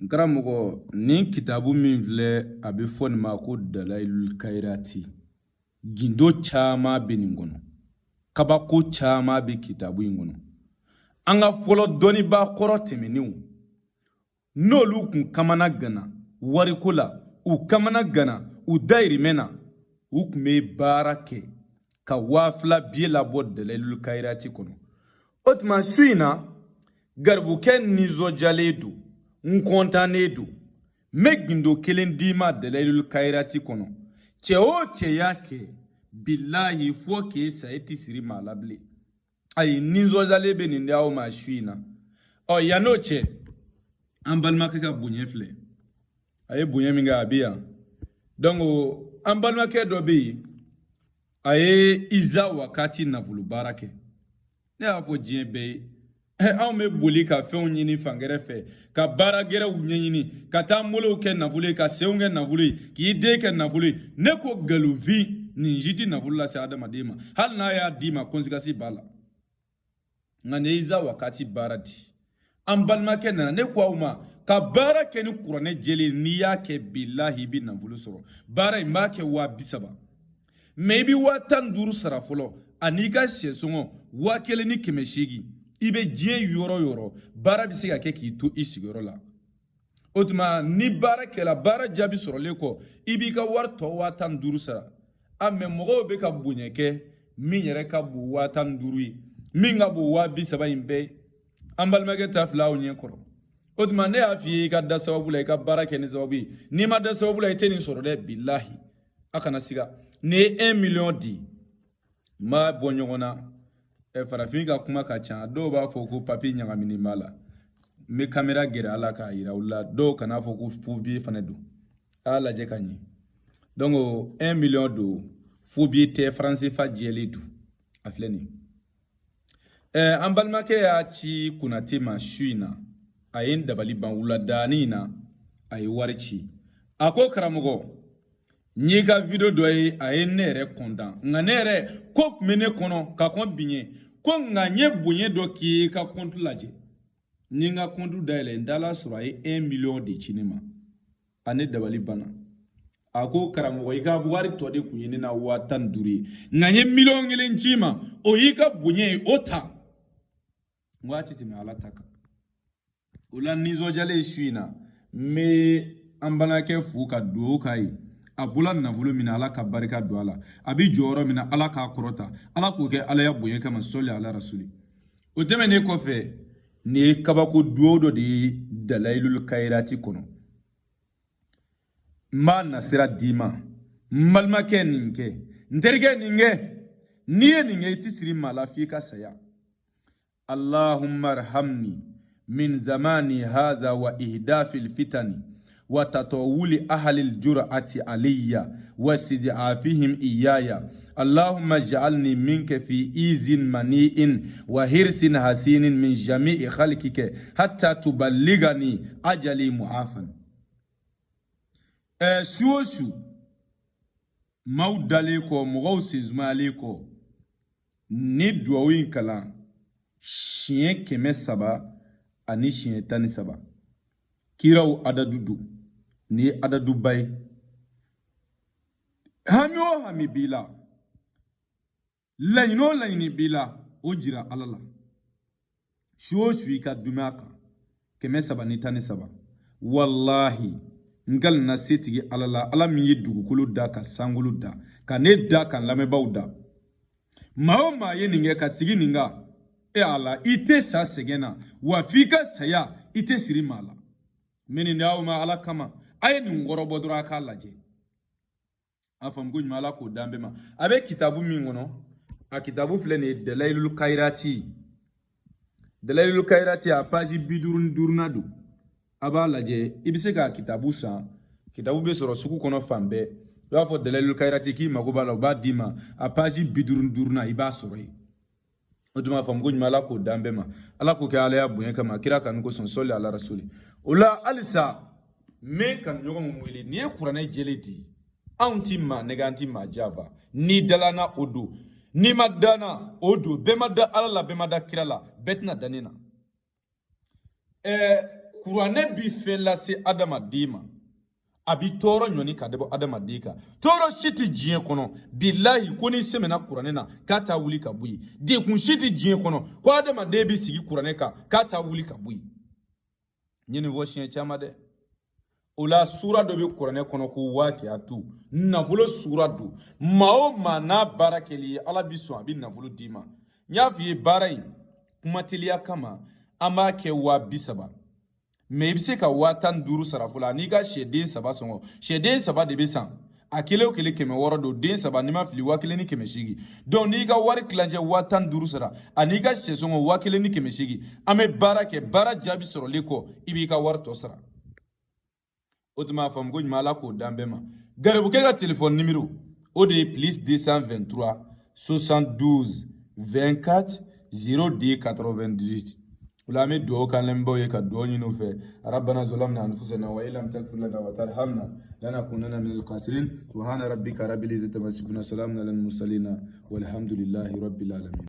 N karamɔgɔ, nin kitabu min filɛ, a bɛ fɔ nin ma ko Dalayilul Kayirati. Gindo caman bɛ nin kɔnɔ, kabako caman bɛ kitabu in kɔnɔ. An ka fɔlɔ dɔnnibaa kɔrɔ tɛmɛnenw, n'olu kun kamana gana wariko la, u kamana gana u dayirimɛ na, u kun bɛ baara kɛ ka 2000 biye labɔ Dalayilul Kayirati kɔnɔ. O tuma su in na, garibukɛ nisɔndiyalen don, n kɔntannen don. N bɛ gindo kelen d'i ma Dalayilul Kayirati kɔnɔ. Cɛ o cɛ y'a kɛ, bilahi, fo k'e sa, e tɛ siri maa la bilen. Ayi, nisɔndiyalen bɛ nin di aw ma su in na. Ɔ, yann'o cɛ, an balimakɛ ka bonya filɛ. A ye bonya min kɛ, a bɛ yan. Donc an balimakɛ dɔ bɛ yen, a ye Iza Wakati nafolo baara kɛ. Ne y'a fɔ diɲɛ bɛɛ ye, anw bɛ boli ka fɛnw ɲini fan gɛrɛ fɛ, ka baara gɛrɛw ɲɛɲini, ka taa molow kɛ nafolo ye, ka senw kɛ nafolo ye, k'i den kɛ nafolo ye. Ne ko nkalonfin, nin si tɛ nafolo lase adamaden ma, hali n'a y'a d'i ma, conséquence b'a la. Nka nin ye Iza Wakati baara di. An balimakɛ nana, ne ko aw ma ka baara kɛ ni kuranɛ jɛlen. N'i y'a kɛ, bilahi, i bɛ nafolo sɔrɔ. Baara in b'a kɛ 30 000, mais i bɛ 15 000 sara fɔlɔ, ani i ka sɛsɔngɔ 1800. I bɛ diɲɛ yɔrɔ o yɔrɔ, baara bɛ se ka kɛ k'i to i sigiyɔrɔ la. O tuma ni baara kɛla, baara jaabi sɔrɔlen kɔ, i b'i ka wari tɔ 15 000 sara. A mais mɔgɔw bɛ ka bonya kɛ min yɛrɛ ka bon 15 000 ye, min ka bon 30 000 in bɛɛ ye. An balimakɛ ta filɛ aw ɲɛ kɔrɔ. O tuma ne y'a f'i ye, i ka da sababu la, i ka baara kɛ ni sababu ye. N'i ma da sababu la, i tɛ nin sɔrɔ dɛ, bilahi. A kana siga. Nin ye 1 million di, n b'a bɔ ɲɔgɔn na. Ɛ, farafin ka kuma ka ca. Dɔw b'a fɔ ko papiye ɲagaminen b'a la. N bɛ kamera gɛrɛ a la k'a yira u la. Dɔw kan'a fɔ ko faux billet fana don. A y'a lajɛ ka ɲɛ. Donc 1 million don, faux billet tɛ, franc CFA jɛlen don. A filɛ nin ye. Ɛ, an balimakɛ y'a ci Konate ma su in na. A ye n dabali ban. Wuladaani in na, a ye wari ci. A ko: "Karamɔgɔ, n y'i ka vidéo dɔ ye, a ye ne yɛrɛ kɔntan. Nka ne yɛrɛ ko tun bɛ ne kɔnɔ ka kɔn bi ɲɛ ko, nka n ye bonya dɔ k'i ye. I ka compte lajɛ." N ye n ka compte dayɛlɛ, n dala sɔrɔ a ye 1 million de ci ne ma. A ne dabali banna. A ko: "Karamɔgɔ, i ka wari tɔ de tun ye ne na 15 000 ye, nka n ye 1 million ci ma, o y'i ka bonya ye, o ta." N ko a ti tɛmɛ Ala ta kan. O la nisɔndiyalen su in na, n bɛ an balimakɛ fo ka dugawu k'a ye. A bɔla nafolo min na, Ala ka barika don a la. A bɛ jɔyɔrɔ min na, Ala k'a kɔrɔta, Ala k'o kɛ Ala ya bonya kama. Sɔli ala rasuli. O tɛmɛnen kɔfɛ, nin ye kabako dugawu dɔ de ye Dalayilul Kayirati kɔnɔ. N b'a nasira d'i ma. N balimakɛ, nin kɛ. N terikɛ, nin kɛ. N'i ye nin kɛ, i ti siri maa la f'i ka saya. Allahumma arhamni min zamani hadha wa ihdafi lfitani wa tatawuli ahli ljur'ati alayya wa istid'afihim iyaya. Allahumma ij'alni minka fi izin mani'in wa hirsin hasinin min jami'i khalqika hatta tuballigani ajali mu'afan. Ɛ, su o su, maaw dalen kɔ, mɔgɔw sensumayalen kɔ, ni duwawu in kalan siɲɛ 313. Kiraw adadu don. Nin ye adaduba ye. Hami o hami b'i la, laɲini o laɲini b'i la, o jira Ala la. Su o su, i ka dumɛ a kan 313. Walahi, n kalina setigi Ala la, Ala min ye dugukolo da, ka sankolo da, ka ne da, ka n lamɛnbaaw da, maa o maa ye nin kɛ ka sigi nin kan, e Ala, i tɛ sa sɛgɛn na wa f'i ka saya, i tɛ siri maa la. N bɛ nin di aw ma Ala kama. A ye nin kɔrɔbɔ dɔrɔn, a k'a lajɛ. A faamu ko ɲuman, Ala k'o d'an bɛɛ ma. A bɛ kitabu min kɔnɔ, a kitabu filɛ nin ye, Dalayilul Kayirati. Dalayilul Kayirati, a page 55nan don. A b'a lajɛ. I bɛ se ka kitabu san. Kitabu bɛ sɔrɔ sugu kɔnɔ fan bɛɛ. I b'a fɔ Dalayilul Kayirati k'i mago b'a la, u b'a d'i ma. A page 55nan, i b'a sɔrɔ yen. O tuma faamu ko ɲuman, Ala k'o d'an bɛɛ ma. Ala k'o kɛ Ala ya bonya kama, kira kanu kosɔn. Sɔli ala rasuli. O la halisa, n bɛ kanuɲɔgɔnw wele. Nin ye kuranɛ jɛlen di. Anw ti maa nɛgɛ, an ti maa janfa. N'i dala na, o don. N'i ma da na, o don. Bɛɛ ma da Ala la, bɛɛ ma da kira la, bɛɛ tɛna da ne na. Ɛɛ, Kuranɛ bi fɛn lase adamaden ma, a bi tɔɔrɔ ɲɔni ka bɔ adamaden kan. Tɔɔrɔ si tɛ diɲɛ kɔnɔ, bilahi, ko n'i sɛmɛna kuranɛ na k'a t'a wuli ka bɔ yen. Degun si tɛ diɲɛ kɔnɔ ko adamaden bi sigi kuranɛ kan k'a t'a wuli ka bɔ yen. N ye nin fɔ siɲɛ caman dɛ. O la, sura dɔ bɛ kuranɛ kɔnɔ ko Waakiyatu, nafolo sura don. Maa o maa n'a baara kɛli ye, Ala bi sɔn, a bɛ nafolo d'i ma. N y'a f'i ye, baara in kuma teliya kama, an b'a kɛ 30 000, mɛ i bɛ se ka 15 000 sara fɔlɔ ani ka sɛden saba sɔngɔ. Sɛden saba de bɛ san, a kelen o kelen 600 don. Den saba, n'i ma fili, 1800. Donc n'i ka wari tilancɛ 15 000 sara ani ka sɛ sɔngɔ 1800, an bɛ baara kɛ. Baara jaabi sɔrɔlen kɔ, i b'i ka wari tɔ sara. O tuma, a faamu ko ɲuman, Ala k'o d'an bɛɛ ma. Garibukɛ ka telefɔni nimero, o de ye +223 72 24 02 98. O la, an bɛ dugawu k'an lamɛnbaaw ye, ka dugawu ɲini u fɛ. Rabbana zalamna anfusana wa illam taghfir lana wa tarhamna lanakunanna minal khasirin. Subhana rabbika rabbil izzati amma yasifun, salamun alal mursalin, walhamdulillahi rabbil alamin.